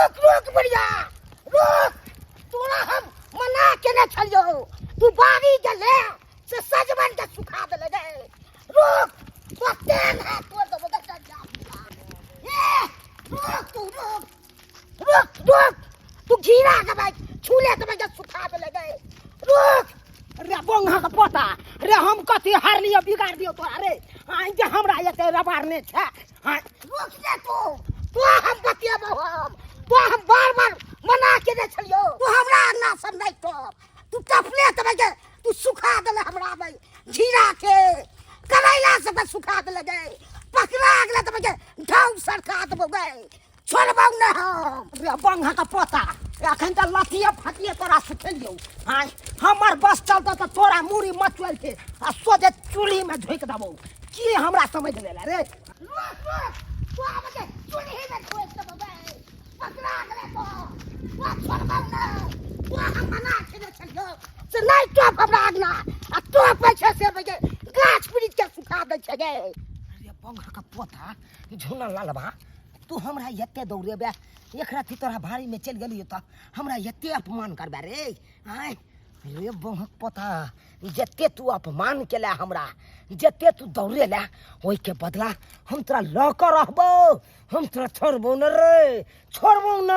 रोक रोक बुढ़िया रोक, तोरा हम मना केने छलियौ, तू बाड़ी गेले से सजमनि के सुखा देले गे। रोक, तो तेल है तोड़ देबो गे डंडा। ए रोक, तू रोक रोक रोक, तू घीरा के भाई छूले के भाई सुखा देले गे। रोक रे बोंगा के पोता रे, हम कथी हार लियो बिगाड़ दियो तोरा रे? आइ जे हमरा एते रबारने छै। हाँ, रुक जा तू, तो हम बतियेबो, हम तो हम बार बार मना केने छलियो, तू हमरा अंगना सब नहीं टप, तू टपले तबे के तू सुखा देले हमरा में घीरा के करैला सब के सुखा देले गे, पकड़ा गेले तबे के ढाउ सरका देबो गे, छोड़बौ ने हम। रे बंगा के पोता, अखन तऽ लतिये फतिये तोरा सुखेलियौ। हाँ, हमर बस चलतौ तऽ तोरा मूड़ी मचोल के आ सोझे चूल्ही में झोंकि देबौ। की हमरा समझ लेला रे? रोक रोक, तू आबे के चूल्ही में ठोक देबो गे, पकड़ा गेले तो तो छोड़बौ ने। तो हम मना केने छलियौ से नहीं टोप हमरा अंगना, आ टोपै छै से गे गाछ वृक्ष के सुखा दै छै गे। अरे बंगा के पोता झुना लालबा, तू हमरा एते दौड़ेबे, एक राति तोरा भारी में चलि गेलियो तऽ हमरा एते अपमान करबे रे? आँय रे बहक पोता, जते तू अपमान केला हमरा, जते तू दौड़ेला, ओहिके बदला हम तोरा लऽ कऽ रहबो, हम तोरा छोड़बो न रे, छोड़बो न,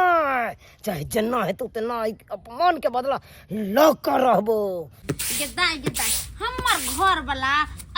चाहे जेना हेतौ तेना अपमान के बदला लऽ कऽ रहबो। गे दाइ गे दाइ, हमर घर वाला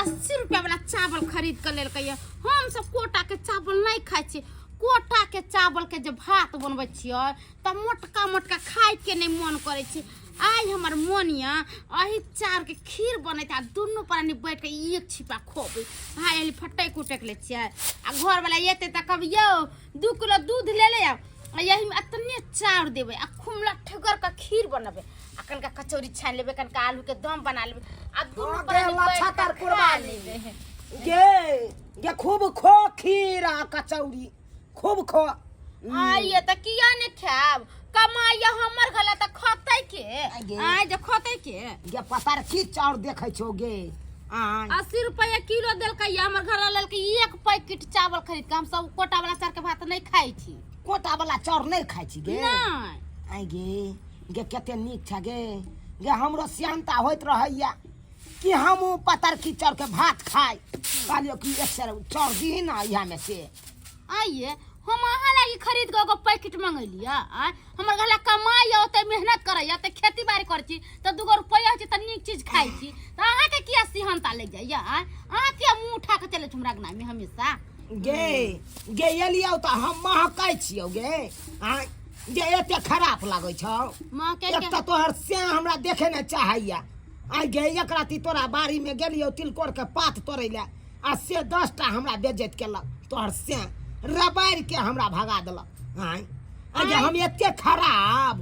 80 रुपया वाला चावल खरीद के लेलकै। हम सब कोटा के चावल नहीं खाइ छी। कोटा के चावल के जे भात बनबै छियै तऽ मोटका मोटका खाय के नहीं मन करै छै। आइ हमर मन यऽ एही चाउर के खीर बनैत आ दुनू प्राणी बैठ के एक छिपा खोबै। हाँ, एली फटैक उटैक लै छियै आ घर वाला एतै तऽ कहबै, यौ 2 किलो दूध ले ले आउ आ यही में एतने चाउर देबै आ खूब लठगर के खीर बनेबै आ कनिका कचौड़ी छानि लेबै, कनिका आलू के दम बना लेबै आ दुनू हाँ, प्राणी गे, बैठ लच्छा के तर खा कुर्बानी। लेबै। गे गे, खूब खो खीर आ कचौड़ी, खूब खो। आइए तऽ किया ने खायब? कमाइए हमर गला तऽ खतै के? आगे। आइ जे खतै के? गे पता की चाउर देखै छौ गे? आय 80 रुपया किलो देलकै। हमर घर लेलकै एक पैकेट चावल खरीद के। हम सब कोटा वाला चाउर के भात नहीं खाइ छी। कोटा वाला चाउर नहीं खाइ छी गे? नहीं। आइ गे गे, कते नीक छ गे। गे हमरो सियानता होइत रहैया कि हमहूँ पतर की चाउर के भात खाइ। कहलियौ कि एक सेर चाउर दीही ना इहा में से। आइए हम अहाँ लागी खरीद के एगो पैकेट मंगेलियै। आय हमर घर कमाइ ओते मेहनत करैया तऽ खेती बाड़ी करै छी तऽ दूगो रुपैआ होइ छै तऽ नीक चीज खाइ छी, तऽ अहाँके किया सिहनता लागि जाइया? आय अहाँ किया मुँह उठा के चलै छी हमरा अंगना में हमेशा? गे गे, एलियौ तऽ हम महकै छियौ गे? आँय गे, एते खराब लागै छौ? महकै एक तऽ तोहर से हमरा देखे नहि चाहैया। आइ गे, एक राति तोरा बाड़ी में गेलियौ तिलकोर के पात तोड़ै लए आ से 10टा हमरा बेज्जत केलक तोहर, से रबारि के हमरा भगा देलक। आँय आइ गे, हम एते खराब?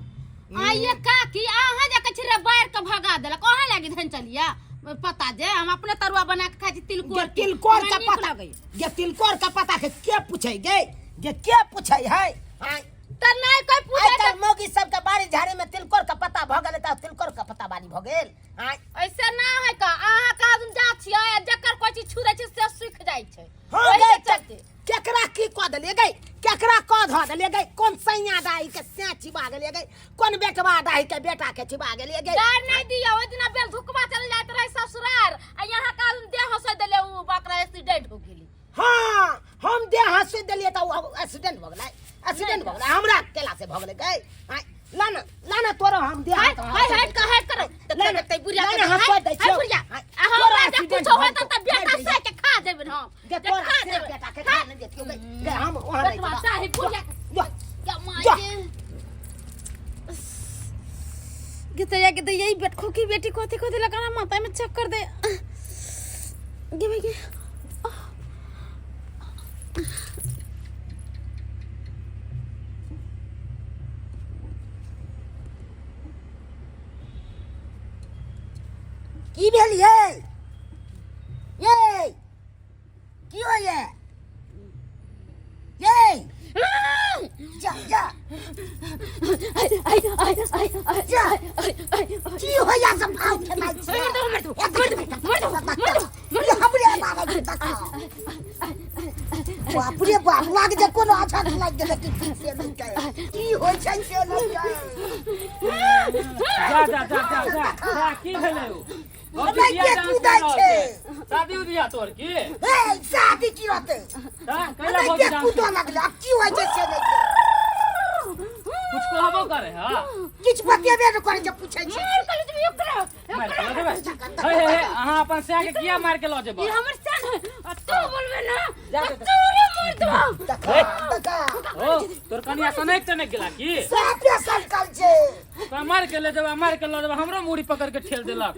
आइए काकी, अहाँ जे कहै छी रे बाढ़ि के भगा देलक, अहाँ लागी धन चलिया पता जे हम अपने तरुआ बना के खाइ छी तिलकोर गे के। तिलकोर हमरा के नीक पता लगैया। गे तिलकोर के पता के के पूछै गे? गे के पूछै है? आँय तऽ नहि कोइ पूछै। आइ काल्हि मौगी सबके बाड़ी झाड़ी में तिलकोर के पत्ता भऽ गेलै तऽ तिलकोर के पत्ता बाली भऽ गेल। आँय ऐसे ना है का, अहाँ का आदमी जा छियै आ जकर कोइ चीज छू दै छै से सुख जाइ छै। हाँ ओहि गे, के चलते। केकरा की कऽ देलियै गे? केकरा कऽ धऽ देलियै गे? कोन सैया दाई के सैं चिबा गेलियै गे? कोन बेटवा दाई के बेटा के चिबा गेलियै गे? डर नहीं दिया, ओहि दिना बेल धुकबा चल जाइत रहे ससुरार आ यहाँ का आदमी देह हंसै देले, उ बकरा एक्सीडेंट हो गेली। हाँ, हम देह हंसै देलियै तऽ उ एक्सीडेंट भऽ गेलै, एक्सीडेंट भऽ गेलै, हमरा केला से भऽ गेलै गे। आँय, ला ना, ला ना तोरो हम देह हट हाथ हट हट कर, हट कर। ला ना, ते बुढ़िया ला के ना, हट, हंसै दै हट छियौ। बुढ़िया। आँय, आ तोरा हमरा जे एक्सीडेंट कुछो भऽ होतौ तऽ जेतौ। बेटा से के खा जेबै हम। गे जे तोरा खा से जेबै। बेटा के खा नहि देतियौ गे। गे हम वहाँ नहि बेटवा जेबै। चाही बुढ़िया के। जो, क्या माय जा। गे। गे तैया गे दैया, ई बेट खोखी बेटी कथी कथी लगाना माथा में चक्कर दे गे भाई गे। की भेल ये? ये की होइए ये? जा जा जा, की होइया सब भाव खेलाइ छी? मर दो, मर दो, मर दो, मर दो, मर दो। हमरे मारै छी तक। बाप रे बाप लाग जे कोनो अच्छा लागि गेलै कि की से नहि कहे की होइ छै से नहि कहे जा जा जा जा जा जा की भेलै ओ भौजी नहि किया के डांस कुदै कर रहल छै? छै शादी उदी है तोर की हे शादी की रहतै हाँ, कैला नहि भौजी के डांस कूदऽ लगलै आब की होइ छै से नहि कहे कुछ कहबो करे हाँ किछु बतेबे नहि करै छै पूछै छै मार के ले जेबै एकरा मार के लऽ जेबै हे हे हे अहाँ अपन सैया के किया मार के लऽ जेबै ई हमर सन है आ तू बोलबे ना जा त जा। तोरे मार देबो देखा देखा ओ तोर कनिया सनक तनक गेला की साफे सनकल छै तोरा मार के ले जेबै मार के लऽ जेबै हमरो मुड़ी पकड़ के ठेल देलक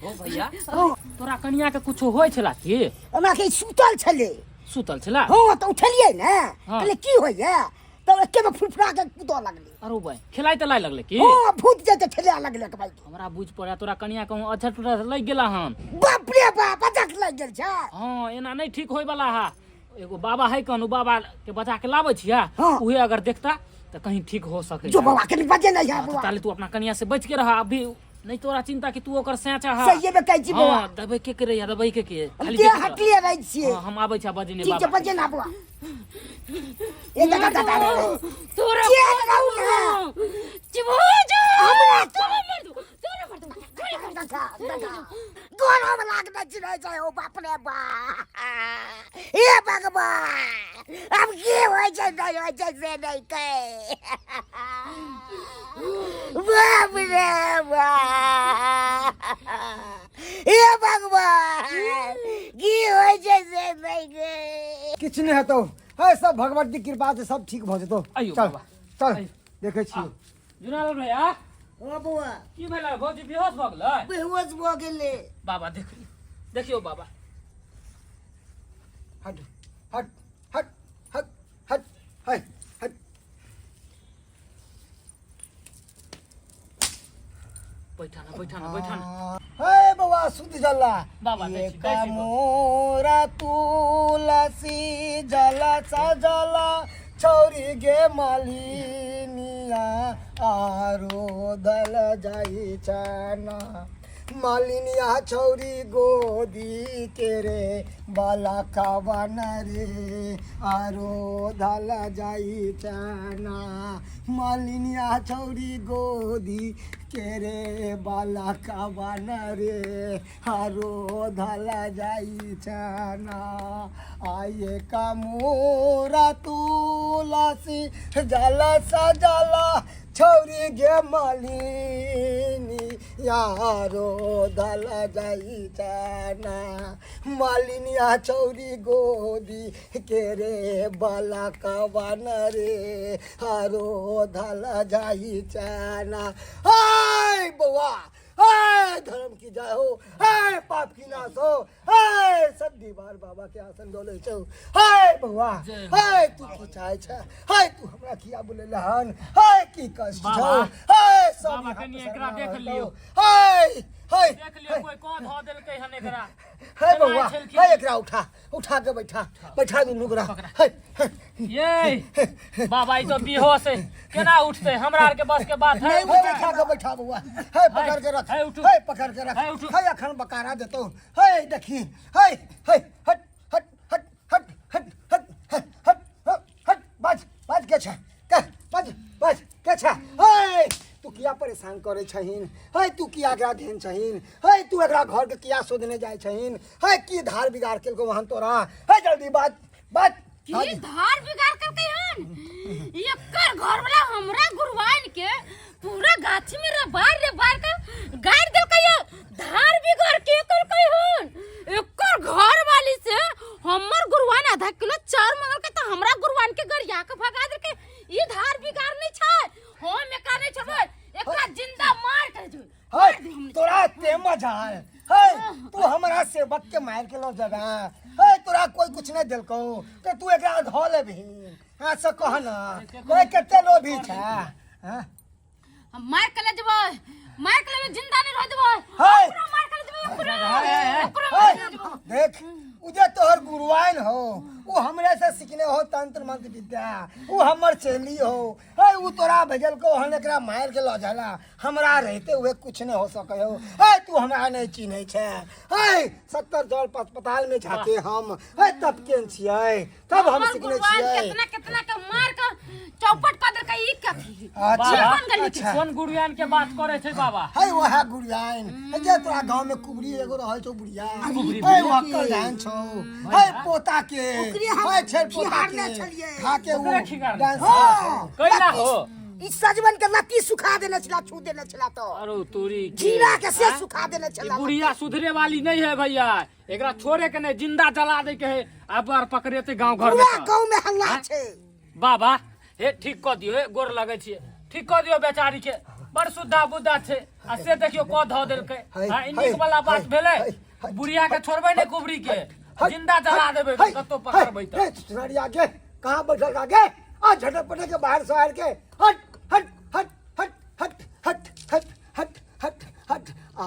ओ भैया तोरा कनिया के कुछो होइ छला की हमरा के सुतल छलै सुतल छला हँ तऽ उठलियै ने हाँ। कहलियै की होइए तब एके में फुरफुरा के कूदऽ लगलै अरे भाई खेलाइ तलाइ लगले की हँ भूत जे खेले लगलै भाई हमरा बुझ पड़े तोरा कनिया कहूँ अच्छा टूटा से लागि गेला हन बाप रे बाप अजक लागि गेल छै हाँ एना नहीं ठीक होय वाला हा एगो बाबा है कहनु बाबा के बचा के लाबै छिया हाँ। उहे अगर देखता तऽ कहीं ठीक हो सके जो बाबा के बजे नहीं है बाबा ताले तू अपना कनिया से बच के रहा अभी नहीं तोरा चिंता कि तू ओकर सैचा हा सही में कहै छी बाबा हाँ दबै के करे या दबै के के हम खाली के देखैत रह। हटलिए रहै छियै हाँ, हम आबै छी बजने ठीक छै बाबा बजे ना बाबा ए दादा दादा तोरा के रहू ना चुप हो जा हमरा तोरा मार दो तोरा मार दो देखा देखा गरम लागने छिरै छै ओ बाप रे बाप हे भगवान अब की होइ छै नहि होइ छै से नहि कहै बाप रे बाप हे भगवान की होइ छै से नहि कहै किछु नहि हेतौ है सब भगवती कृपा से सब ठीक भऽ जेतौ आइयो चल बाबा। चल आइयो। देखै छियौ जुनालाल भैया ओ बौआ की भेलै भौजी बेहोश भऽ गेलै बेहोश भऽ गेलै बाबा देख देखियौ बाबा हट हट हट हट हट हट हट बैठा ना बैठा ना बैठा ना हे बौआ शुद्ध जला बाबा, दै छी, दै छी। मोरा तुलसी जला सजला छौरी गे मालिनिया आरो दल जाई छना मालिनिया छौरी गोदी के रे बाला कावन रे आरो धल जाई छना मालिनिया छौरी गोदी के रे बाला कावन रे आरो धल जाई छना आये का मोरा तुलसी जला सजला छौरी गे मालिनी यारो धल जाई छना मालिनिया छौरी गोदी के रे बाला कवन रे हरो धल जाई चना हाय बौआ हाय धर्म की जय हो हाय पाप की नाश हो हाय सब दीवार बाबा के आसन डोले छौ हाय बौआ जय हो। हाय तू की चाहे छ हाय तू हमरा किया बोलेला हन हाय की कष्ट छौ बाबा। हाय सब बाबा, यहाँ कनि पे एकरा शरणा देख हटौ। लियौ। हाय हाय देख लियौ कोई कौन धऽ देलकै हन एकरा हे बौआ छलखिन। हे एकरा उठा उठा के बैठा बैठा दुनू गोरा हे हे। ये बाबा ई तो बेहोश है केना उठते हमरा आर के बस के बात है हे उठा के बैठा बौआ हे पकड़ के रख हे उठू। हे पकड़ के रख हे उठू। हे अखन बकारा देतौ हे देखी हे हे हट हट हट हट हट हट हट हट हट हट बाज बाज के छै के बाज बाज के छै हे तू किया परेशान करे छहिन हे तू किया एकरा घेन छहिन हे तू एकरा घर के किया शोधने जाय छहिन हे की धार बिगाड़ केलको वहां तोरा हे जल्दी बाज बाज की धार बिगाड़ करके हन एकर घर वाला हमरा गुरुवाइन के पूरा गाछी में रे बाहर रे बाहर का गाड़ देलकै है धार बिगाड़ के करके हन एकर घर वाली से हमर गुरुवाइन आधा किलो चाउर मंगल के तो हमरा गुरुवाइन के गरिया के भगा देलकै ई धार बिगाड़ नहीं छै हम एकरा नहीं छोड़बै एकरा जिंदा मार के जो हे तोरा ते मजा आयल हे तू हमरा सेवक के मार के लो जगह हे तोरा कोई कुछ नहीं देलको तो तू एकरा धो लेबही हाँ से कह ना कोई कते लोभी छै हाँ हम मार के ले जेबै मार के लेबै जिंदा नहीं रह देबै हे ओकरा मार के ले जेबै ओकरा हे ओकरा मार के ले जेबै देख उ जे तोहर गुरुआइन हो उ हमरे से सीखने हो तंत्र मंत्र विद्या, उ हमर चेली हो। हे उ तोरा भेजल को हन एकरा मार के ल जाला, हमरा रहते हुए कुछ नहीं हो सके हो। हे तू हमरा नहीं चिन्है छै। हे 70 जल अस्पताल में जाके हम हे तब केन छियै, तब हम हमर सीखने गुरुआइन छियै। केतना केतना के मार के चौपट कर देलकै ई कथी? अच्छा कोन गली अच्छा। कोन गुरुआन के बात करे छै बाबा? है वह गुड़ियाइन जे तोरा गांव में कुबरी एगो रहल छौ बुढ़िया, कुबरी है वह कल्याण छौ, है पोता के ओकरे हम है छेल पोता खिहारने के छलियै। खा के उ ओकरे खिहारने। डांस हाँ। कैला हो? ई सजमन के लत्ती सुखा देने छला, छू देने छला तो अरे तोरी के। जीरा के से आँय? सुखा देने ई छला। बुढ़िया सुधरे वाली नहीं है भैया, एकरा छोड़े के नहीं, जिंदा जला दे के है। अब बार पकड़ेते गांव घर में पूरा तऽ। गाँव में हल्ला आँय? छै। बाबा हे ठीक कऽ दियौ, हे गोर लगै छियै, ठीक कऽ दियौ बेचारी के, बड़ शुद्धा बुद्धा छै आ से देखियौ कऽ धऽ देलकै। है, हाँ, ई है, नीक वाला बात है, भेलै? है, है, बुढ़िया के छोड़बै ने, कुबरी के है, जिंदा जला देबै है, कतौ पकड़बै तऽ। है, सुनरिया के कहाँ बैठल रह गे? आ झटक पटक के बाहर से आर के हट हट हट हट हट हट हट हट हट हट। आ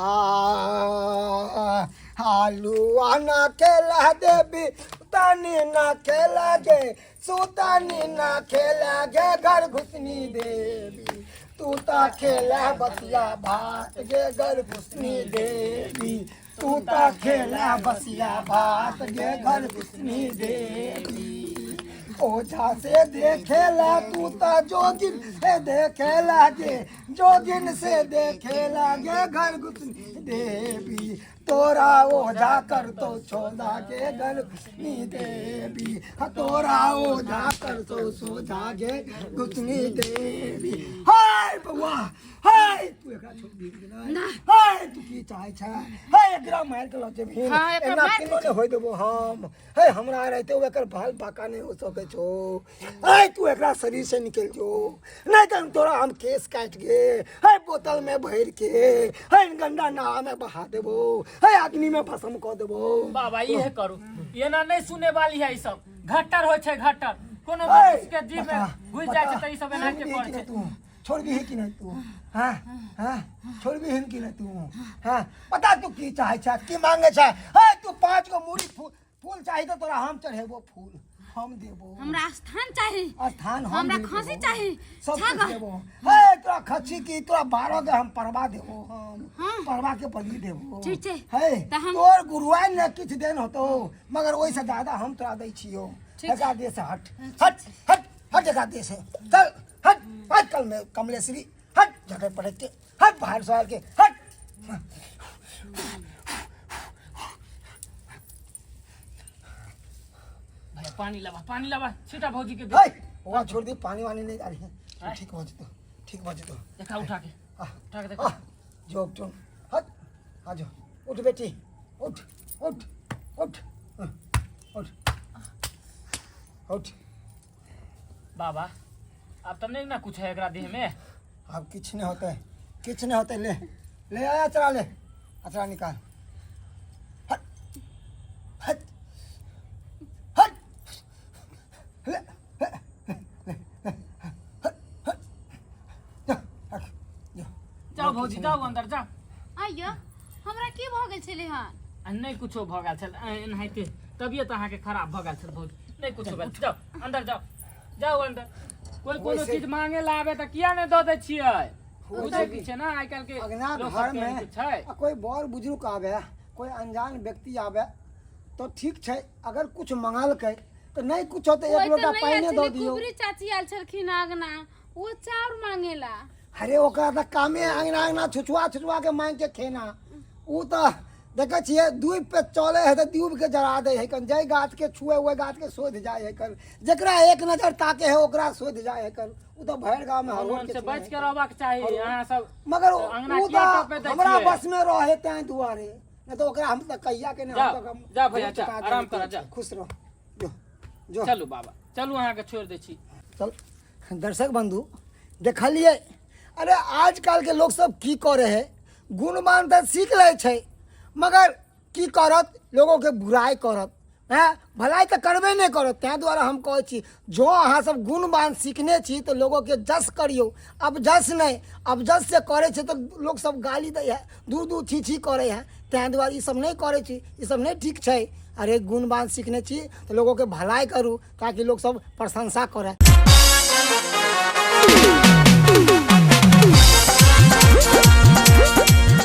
आलू आना खेला देबी तानी ना खेला गे सुतानी ना खेला गे घर घुसनी देवी तू ता खेला बसिया भात गे घर घुसनी देवी तू ता खेला बसिया भात गे घर घुसनी देवी। ओझा से देखेला तू ता जोगिन से देखेला गे जोगिन से देखेला गे घर घुसनी देवी तोरा ओझा कर तो छोड़ा गे घर घुसनी देवी हाँ, तोरा ओझा कर तो सोझा गे घुसनी देवी। हाय बउआ हाय तू एकरा छोड़ दी ना, हाय तू की चाहे छै? हाय एकरा मार के ल जेबही? हाँ, एकरा एना मारि केनो नहि होय देबो हम। हे हमरा रहते हुए एकर बाल बाका नहीं हो सके छो। हाय तू एकरा शरीर से निकल जो, नहीं तो तोरा हम केस काट के हे बोतल में भर के हे गंदा नाला में बहा देबो, हे आदमी में भस्म क देबो। बाबा इहे करू, एना नहीं सुने वाली है ई सब, घट्टर होइ छै घट्टर, कोनो हे, मनुष्य के जीव में बता, घुसि जाइ छै बता, तऽ ई सब एनाहिते छोड़बिही करै कि नहि छै। तू? छोड़बिही कि नहि तू? हाँ हाँ छोड़बिही कि नहि तू? हाँ पता तू की चाहे छै, की मांगे छै? हे तू 5 गो मूड़ी फूल चाही तो तोरा हम चढ़ेबो, फूल हम देबो। हमरा स्थान चाही, स्थान हम हमरा दे खसी देबो। चाही, सब कुछ छागर। देबो। हे तोरा खसी की तोरा 12 के हम परवा देबो, हम हाँ। परवा के बलि देबो। ठीक छै। हे तऽ हम- तोर गुरुआइन ने किछु देन होतो, मगर ओहिसँ ज्यादा हम तोरा दै छियौ। ठीक छै। एकरा देह से हट हट हट हट, एकरा देह से चल हट हट, कल में कमलेश्वरी हट, झटक पटक के हट, बाहर से के हट। भैया पानी लाबा, पानी लाबा, छीटा भौजी के दे। हे वहाँ छोड़ दी, पानी वानी नहीं जा रही है। ठीक हो जतो, ठीक हो जतो। देखा उठा के, आ, उठा के देखा। आ, जो तुम हट, आ जाओ, उठ बेटी, उठ उठ उठ उठ उठ। बाबा अब तो नहीं ना कुछ है एकरा देह में? अब किछ नहीं होता है, किछ नहीं होता है। ले ले आया अचरा, ले अचरा निकाल। हट हट हट, ले ले ले ले हट हट, जा हट जा। जाओ भौजी जाओ अंदर जाओ। आइयो हमरा की भऽ गेल छलै हन? आ नहीं कुछो भऽ गेल छल, एनाहिते तबियत अहाँके खराब भऽ गेल छल भौजी, नहीं कुछो भेल। जाओ अंदर जाओ, जाओ अंदर। कोई कोनो वैसे- चीज मांगे ला आबे तऽ किया नहीं दऽ दै छियै? बुझै की छै ना आइ काल्हि के अगना लोक घर सबके में एहन छै। आ कोई बड़ बुजुर्ग आवे, कोई अनजान व्यक्ति आवे तो ठीक छै, अगर कुछ मंगलकै तो नहीं कुछ होते एक ओहि तऽ लोटा नहि पानि आयल दऽ छलै, दियौ। कुबरी चाची आयल छलखिन अगना, ओ चाउर मांगेला। अरे ओकरा तऽ कामे अंगना अंगना छुछुआ छुछुआ के मांग के खेना। उ तऽ देखै छियै दूब पे चले है तऽ दूब के जरा दै है कन, जाहि गाछ के छुए ओहि गाछ के सोधि जाइ है कन, जेकरा एक नजर ताके है ओकरा सोधि जाइ है कन। उ तऽ भरि गाँव में हरोड़ भगवान के से छुए बच है के रहबाक चाही अहाँ सब। मगर अंगना उ किया तऽ टपे दै हमरा छियै? बस में रहे तें दुआरे, नहीं तो ओकरा हम तऽ कहिया के नहीं। जा, हम तऽ हम जा भैया, जा, चुका देने आराम करा, जा। खुश रह, जो जो। चलू बाबा चलू, अहाँके छोड़ि दै छी। चल। दर्शक बंधु देखलिए, अरे आजकल के लोग सब की करे है, गुणवान तऽ सीख लै छै मगर की करत, लोगों के बुराई करत। हँ, भलाइ तऽ करबे नहि करत। ताहि दुआरे हम कहै छी, जँ अहाँसभ गुणवान सिखने छी तऽ लोकके जस करियौ, अपजस नहि। अपजस से करै छै तऽ लोकसभ गाली दै है, दूर दूर छी छी करै है। ताहि दुआरे ईसभ नहि करै छी, ईसभ नहि ठीक छै। अरे, गुणवान सिखने छी तऽ लोकके भलाइ करू, ताकि लोकसभ प्रशंसा करए।